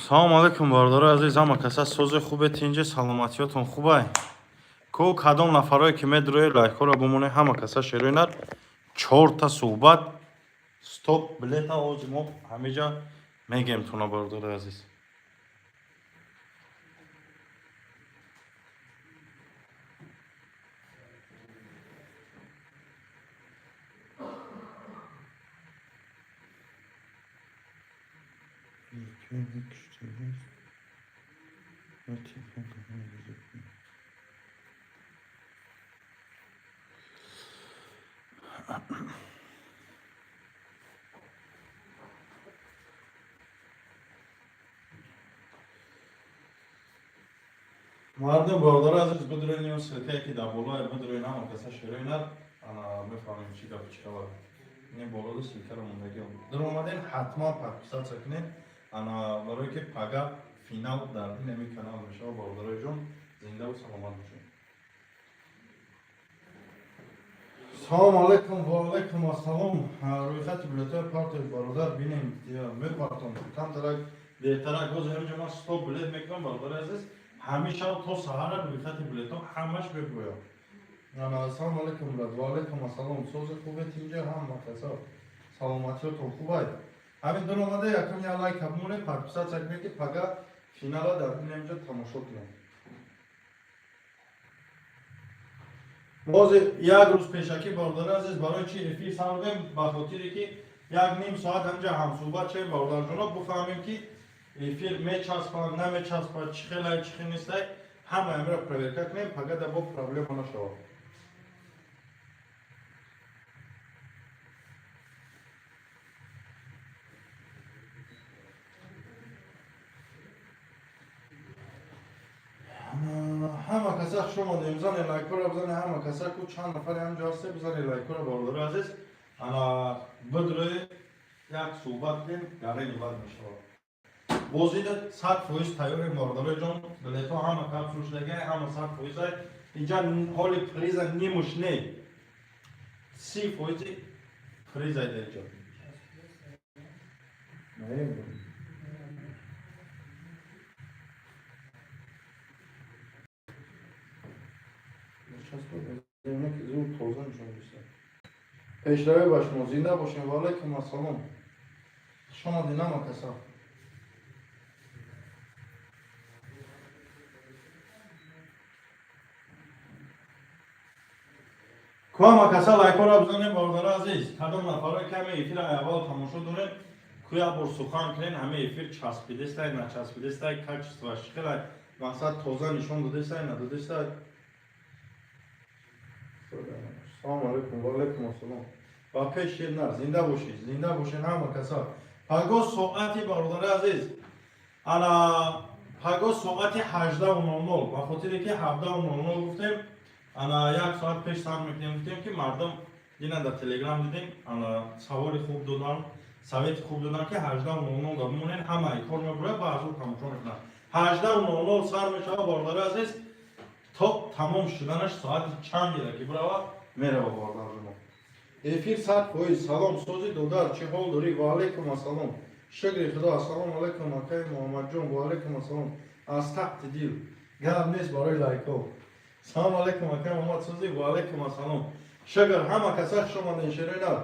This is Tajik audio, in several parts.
Салому алайкум, бародарои азиз, ҳама каса сози хубе, тинҷи, саломатиётон хубай? Ко кадом нафарое ки медрои, лайкҳоро бимоне, ҳама каса шероинад. Чорта суҳбат, стоп билета ози мо ҳамиҷа мегем туна, бародарои азиз. Мардум, бародари азиз, бидроин, ссылка е ки дар болое, бидроин, ҳама каса шероинад. Ана мефаҳмем чӣ гап, чӣ хабар. Ин болода ссылка ро мондагӣ. Даромаден, ҳатман подписаться кунед, ана барое ки пага финал дар инами канал мешава. Бародарои ҷон, зиндаву саломат бошед. Салому алайкум, ва алайкум ассалом. Рӯйхати билетҳои партои, бародар, бинем, мепартом камтарак дертарак. Ҳозир ҳаминҷо ман стоп билет мекунам, бародари азиз, ҳамеша то саҳара рӯйхати билетҳо ҳамаш мебирояд. Ассалому алайкум, брат, ва алайкум ассалом. Сози хубе, тинҷа, ҳама каса саломатиётон хубай? Ҳамин даромада, якум я лайк бимонед, подписаться кунед, ки пага финала дар инамҷо тамошо кунед. Бози як рӯз пешакӣ, бародари азиз, барои чи эфир сардем? Ба хотире ки як ним соат ҳамҷа ҳамсӯҳбат шавем, бародарҷоно, бифаҳмем, ки эфир мечаспад, намечаспад, чӣ хелай, чӣ хел нестай, ҳама амира проверка кунем, пага да бо проблема нашавад. Ҳама каса хуш омадем. Бизане лайкҳоро, бизане ҳама каса. Ку чанд нафари ҳамҷо ҳасте, бизане лайкҳоро, бародари азиз. Ана бидрои, як суҳбат кунем, гарени бад мешавад. Бозида 100% тайёрем, бародарои ҷон. Билетҳо ҳама капсул шудагай, ҳама 100%-ай. Инҷа ҳоли приза нимуш не, 30 фоизи призай дар инҷо. Не, зуд тоза нишон бисад. Пешравӣ ба шумо, зинда бошем. Ва алайкум ассалом, хуш омадед, ҳама каса. Ку ҳама каса лайкҳоро бизанем, бародари азиз. Кадом нафаро каме эфира аввал тамошо дорем, ку як бор сухан кунен: ҳама эфир часпидестай, начаспидестай, качество ш чӣ хелай, мақсад тоза нишон додестай, надодестай? Салому алайкум, ва алайкум ассалом. Ба пеш, шернар, зинда бошед, зинда бошед ҳама каса. Паго соати, бародари азиз, ана паго соати 18:00, ба хотире ки 17:00 гуфтем, ана як соат пеш сар мекунем. Гуфтем, ки мардум дина дар Телеграм дидем, ана саволи хуб додан, совет и хуб додан, ки 18:00 да бимонен, ҳама кор мебурад ва аз ӯ тамошо мекунад. 18:00 сар мешава, бародари азиз, то тамом шуданаш соати чанд ки бирава, мерава, бародарҷоно. Эфир 100%. Салом, сози, додар, чӣ ҳол дорӣ? Ва алайкум ассалом, шукри худо. Ассалому алайкум, акаи Муҳаммадҷон. Ва алайкум ассалом, аз таҳти дил, гап нест барои лайкҳо. Салому алайкум, акаи Муҳаммад, сози? Ва алайкум ассалом, шукр. Ҳама каса хуш омадем, шероинар,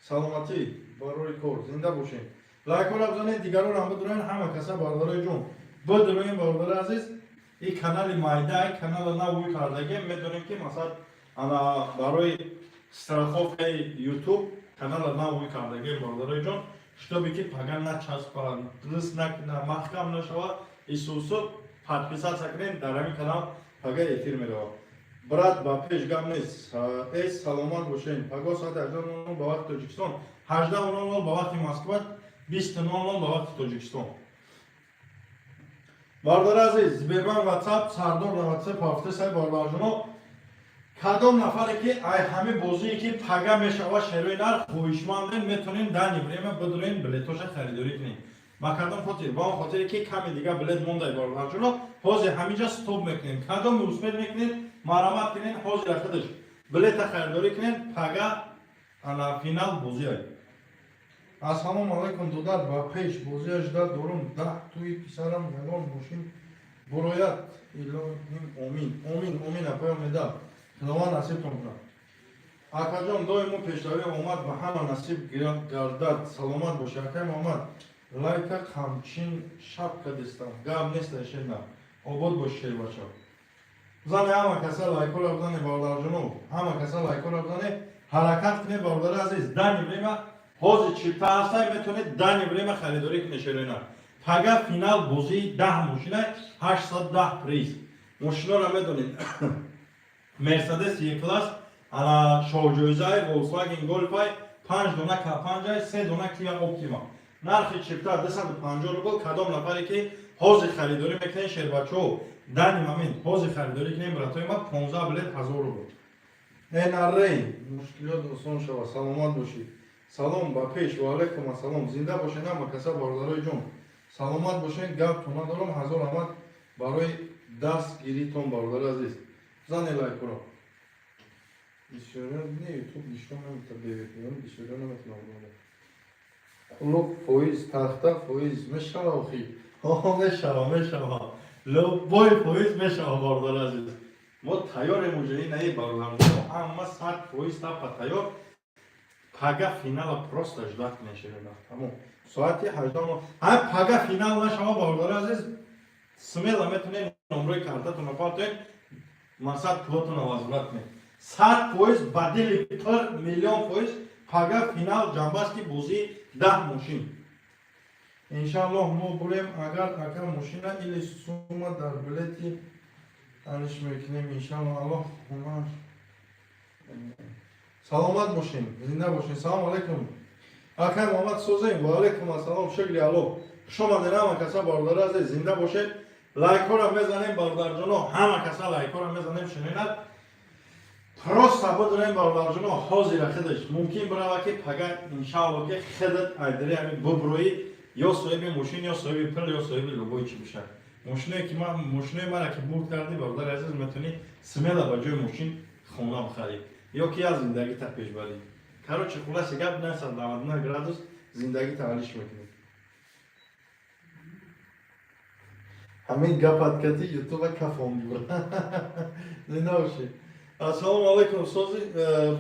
саломатӣ, барори кор, зинда бошем. Лайкҳоро бизанед, дигаронам бидуроен, ҳама каса, бародарои ҷон, бидуроен, бародари азиз. И канали майда, канала навӯй кардагем, медонем, ки масалан ана барои страховка и Ютуб канала навӯй кардагем, бародарои ҷон, чтобы ки пага начаспа, дуруст накуна, маҳкам нашава. Исусу подписаться кунем дар ҳамин канал, пага эфир меравад. Брат, ба пеш, гап нест, эс, саломат бошем. Паго соати 18:00 ба вақти Тоҷикистон, 18:00 ба вақти Москва, 20:00 ба вақти Тоҷикистон. Бародари азиз, Сбербанк Ватсап Сардор 93 ҳафта. Бародарҷоно, кадом нафаре ки ай ҳами бозие ки пага мешава, шерои нарх хоҳишманден, метонем данный время бидурем, билетоша харидорӣ кунем. Ба кадом хотир? Ба он хотире ки ками дига билет мондай, бародарҷоно. Ҳозир ҳаминҷа стоп мекунем. Кадоми успеть мекунед, марамат кунед, ҳозир худаш билета харидорӣ кунед. Пага ана финал бозиай. Ассалому алайкум, додар, ба пеш. Бозия жда дорум, 10 туи писарам ягон мошин бурояд. Илоҳим, омин, омин, омин. Апай Умеда, Худованд насибтон кунад. Акаҷон, доимо пешравӣ омад ба ҳама насиб гардад. Саломат бошед, акай Муҳаммад. Лайка қамчин шапка дистам, гап нест, шерна обод боши, шербача. Бизане, ҳама каса лайкора бизане, бародарҷоно, ҳама каса лайкора бизане. Ҳаракат кунед, бародари азиз. Данный время ҳозир чипта ҳастай, метавонед данный время харидорӣ кунед, шероина. Пага финал бозии 10 мошина, 810 приз. Мошиноро медонед: Мерседес Е класс, ана шоҳҷоизаи Volkswagen Golf-ай, панҷ дона К5-ай, се дона Kia Optima. Нархи чипта 250 рубл. Кадом нафаре ки ҳозир харидорӣ мекунед, шербачаҳо, данный момент ҳозир харидорӣ кунем, братои ма, 15 билет 1000 рубл. Энарей, мушкилот осон шава. Саломат бошӣ. Салом, ба пеш. Ва алайкум ассалом. Зинда бошед, ҳама каса, бародарои ҷон, саломат бошед. Гап то надорам. Ҳазор раҳмат барои дастгиритон, бародари азиз. Зане лайкуро. Бисёриё не, Ютуб нишон намета, бевпн бисёриё наметонам. Қулоқ фоиз, тахта фоиз мешава охи? Мешава, мешава, любой фоиз мешава, бародари азиз. Мо тайёрем уже, инаи бародарҷон, ҳама 100% тапа тайёр. Пага финала просто ждать мешавем. Тамом, соати 18. Ҳам пага финал нашава, бародари азиз, смело метонед номрои картатонро партоед, мақсад пулотонро возврат кунед. 100%, ба дили пир, миллион фоиз. Пага финал ҷамбасти бозии 10 мошин. Иншааллоҳ, мо бурем. Агар ака мошина или сумма дар билети аниш мекунем, иншааллоҳ. Аллоҳ хунаш. Саломат бошем, зинда бошем. Салому алайкум, акай Муҳаммад, созем. Ва алайкум ассалом, шукри Аллоҳ. Хуш омадед, ҳама каса, бародари азиз, зинда бошед. Лайкҳоро мезанем, бародарҷоно, ҳама каса лайкҳоро мезанем. Шунинад, просто бидурем, бародарҷоно, ҳозира худаш мумкин бирава, ки пага, иншаалло, ки худат айдари ҳами буброӣ, ё соҳиби мошин, ё соҳиби пул, ё соҳиби любой чӣ бишад. Мошиное ки ман, мошинои мара ки бурд кардӣ, бародари азиз, метавонӣ смело ба ҷои мошин хона бихарӣ ё ки аз зиндагита пеш барӣ. Короче, хулоси гап, 999 градус зиндагита алиш мекунӣ. Ҳамин гапат кати Ютуба кафонди. Зинда бошӣ. Ассалому алайкум, сози,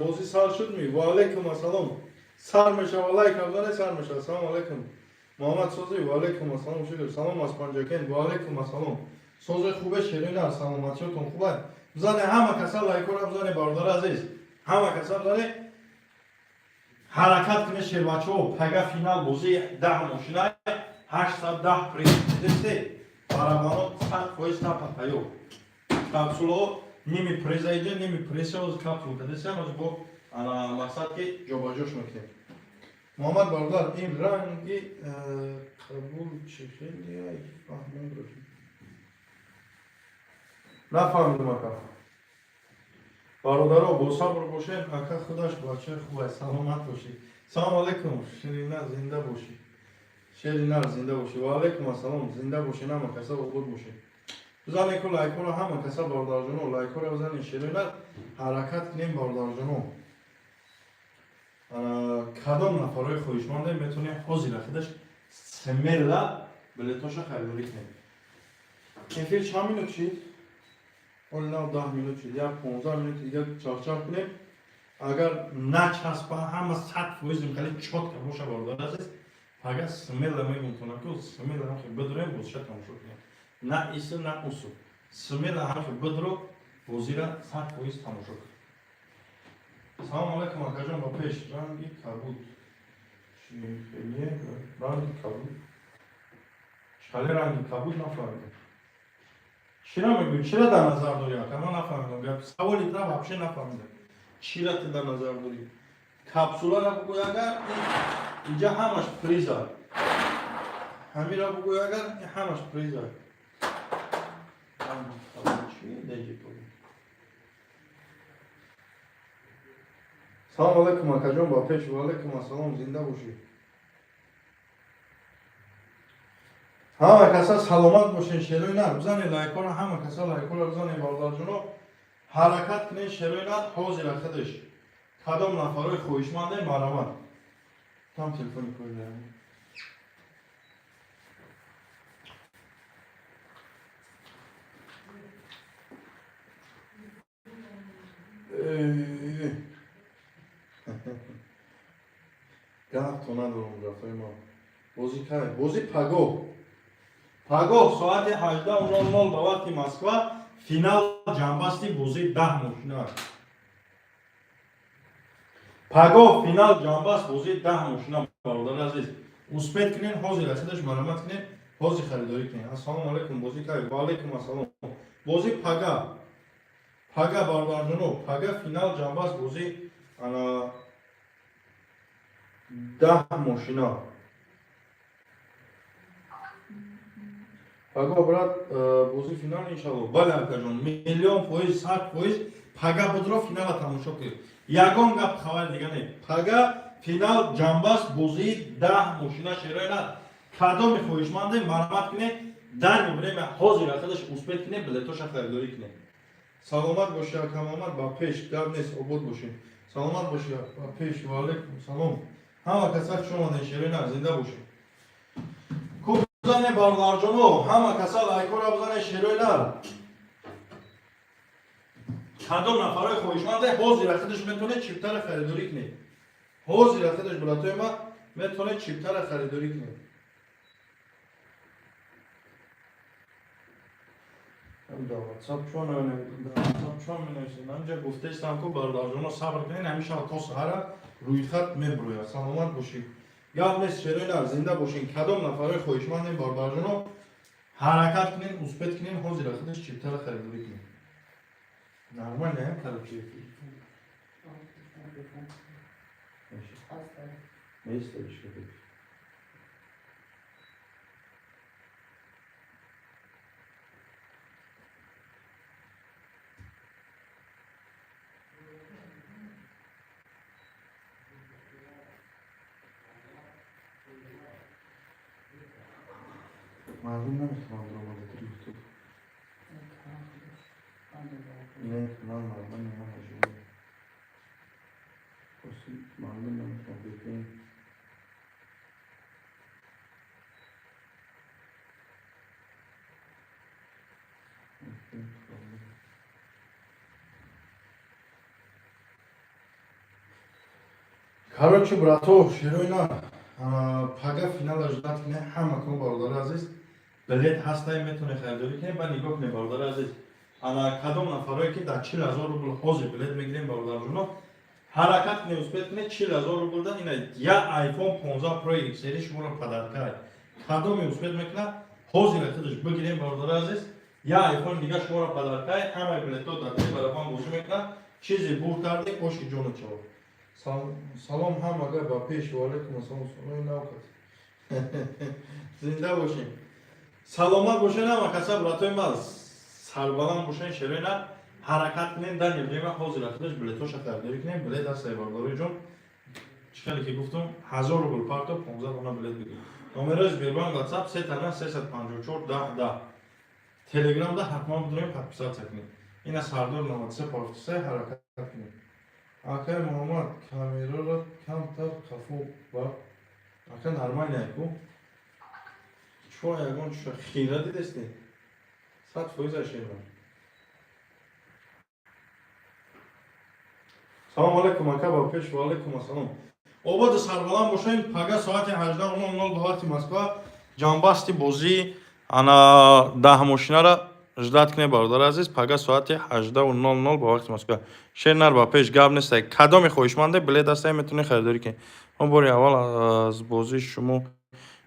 бозӣ сар шуд ми? Ва алайкум ассалом. Сар мешава, лайк абзане, сар мешава. Ассалому алайкум, Муҳаммад, сози? Ва алайкум ассалом, шукр. Салом аз Панҷакент. Ва алайкум ассалом. Сози, хубе, шерина, саломатиётон хубе? Бизане, ҳама каса лайкора бизане, бародари азиз, ҳама каса бизане. Ҳаракат кунед, шербачаҳо. Пага финал бозии 10 мошина, 810 приз. Дидесте, барабано 100% тапа тайёр. Капсулаҳо ними приза иҷа, ними приза оз капсул кадесиам, оз бо ана мақсад ки ҷобаҷош мекунем. Муҳаммад бародар, ин ранги қабул чӣ хеле фаҳмон? Нафаҳмидам, ака. Бародаро, босабр бошед. Ака худаш бачаи хуб аст. Саломат бошед. Салому алайкум, Ширина, зинда бошӣ. Шеринар, зинда бошӣ. Ва алайкум ассалом. Зинда бошед, ҳама каса, обод бошед. Бизанед ку лайкҳоро, ҳама каса, бародарҷоно, лайкҳоро бизанед. Ширинар, ҳаракат кунем, бародарҷоно. Кадом нафарҳои хоҳишманде, метавонем ҳозира худаш смело билетоша харидорӣ кунем. Эфир чанд минут шид? Ҳоли нав 10 минут шид. Як 15 минути дига чахчах кунем. Агар начаспа, ҳама 100% хеле чётко боша, бародар азиз, пага смело мегумтонам, ки смело ҳамхе бидурем, бозиша тамошо кунем. На ису, на усу, смело ҳамхе бидуро, бозира 100% тамошо кун. Салому алайкум, акаҷон, ба пеш. Ранги кабуд чӣ хеле? Ранги кабуд чӣ? Ранги кабуд нафаҳмидам. Чира мегӯӣ? Чира дар назар дорӣ, ака? Ман нафаҳмидам гап, саволи тра вообще нафаҳмидам. Чира ту дар назар дорӣ? Капсулара бугӯй агар, инҷа ҳамаш приза. Ҳамира бугӯй агар, ҳамаш приза. Ранги кабуд чӣ деҷи? Салому алайкум, акаҷон, ба пеш. Ва алайкум ассалом, зинда бошӣ. Ҳама каса саломат бошед, шерои нар. Бизанед лайкҳоро, ҳама каса лайкҳоро бизанед, бародарҷоно. Ҳаракат кунед, шерои нар, ҳозира худаш. Кадом нафарҳои хоҳишманде, марҳамат. Там телефони кор. Эй. Гап то надорам, рафтои мо. Бозӣ кай? Бозӣ пагоҳ. Пагоҳ соати 18:00 ба вақти Москва финал ҷамъбасти бозии 10 мошина. Пагоҳ финал ҷамъбаст бозии 10 мошина, бародари азиз. Успеть кунед, ҳозир расидаш марҳамат кунед, ҳозир харидорӣ кунед. Ассалому алайкум, бозӣ кай? Ва алайкум ассалом. Бозӣ пага. Пага, бародарҷоно, пага финал ҷамъбаст бозӣ ана 10 мошина. Пага, брат, бозӣ финал, иншалло. Бале, акаҷон, миллион фоиз, 100%. Пага будро финала тамошо кунед. Ягон гап хабари дига не. Пага финал ҷамъбаст бозии 10 мошина, шерои на. Кадоми хоҳишманде, марҳамат кунед, данный время ҳозир ақалаш успеть кунед, билетоша харидорӣ кунед. Саломат боши, ака Муҳаммад, ба пеш, гап нест, обод бошед. Саломат боши, ба пеш, ва алайкум салом. Ҳама каса хуш омадед, шерои на, зинда бошед. Куб бизане, бародарҷоно, ҳама каса лайкҳоро бизане, шерои нар. Кадом нафарои хоҳишманде, ҳозир худаш метавонед чиптара харидорӣ кунед. Ҳозир худаш, братои ма, метавонед чиптара харидорӣ кунед. Дар WhatsApp чон, дар WhatsApp чон менависед? Анҷа гуфтаистам, ку, бародарҷоно, сабр кунед, ҳамеша то саҳара рӯйхат меброяд. Саломат бошед. Гап нест, шерои нар, зинда бошед. Кадом нафарои хоҳишмандем, бародарҷоно, ҳаракат кунед, успеть кунед, ҳозир худаш чиптара харидорӣ кунед. Нормально, э, короче. Место еще. Мардум наметавонанд омада дар Ютуб. Не, канал мардум намешавад. Просто мардум наметавонанд VPN. VPN проблем. Короче, брато, шерои на, пага финала ждать кунед, ҳама кун, бародари азиз. Билет ҳастай, метавонед харидорӣ кунед. Ба нигоҳ кунед, бародари азиз. Ана кадом нафарое ки дар 40 000 рубл ҳозир билет мегирем, бародарҷоно, ҳаракат кунед, успеть кунед, 40 000 рубл да ина я iPhone 15 Pro XR шуморо подарка. Кадоме успеть мекунад, ҳозир худаш бигирем, бародари азиз, я iPhone дига шуморо подарка. Ҳамаи билетҳо дар дили барабан бозӣ мекунад. Чизе бурд карде, оши ҷону чаво. Салом ҳамага, ба пеш, ва алайкум ассалом. Саломи навкат. Зинда бошем. Саломат бошед ҳама каса, братои ман, сарбаланд бошед, шерои на, ҳаракат кунед, данный время ҳозир худаш билетоша харидорӣ кунед. Билет ҳастай, бародарои ҷон. Чӣ хеле ки гуфтум, 1000 рубл парто, 15 дона билет бигир. Номерои Сбербанк, WhatsApp 3 354 10 10. Телеграмда ҳатман бидонем, подписаться кунед. Ина Сардор 93 53, ҳаракат кунед. Акай Муҳаммад, камераро камтар хафо бар. Ака, нормально ку? Чо, ягон чо хира дидести? 100% ашема. Салом алейкум, ака, ба пеш, ва алейкум ассалом. Ободу сарбаланд бошем, пага соати 18:00 ба вақти Москва ҷамъбасти бозии ана 10 мошинара ждать кунед, бародари азиз, пага соати 18:00 ба вақти Москва. Шер нар, ба пеш, гап нестай. Кадоме хоҳишманде, билет ҳастай, метавонед харидорӣ кунед. Мо бори аввал аз бозии шумо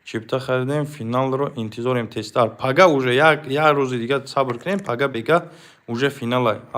чипта харидем, финалро интизорем тезтар. Пага уже як рӯзи дига сабр кунем, пага бега уже финала.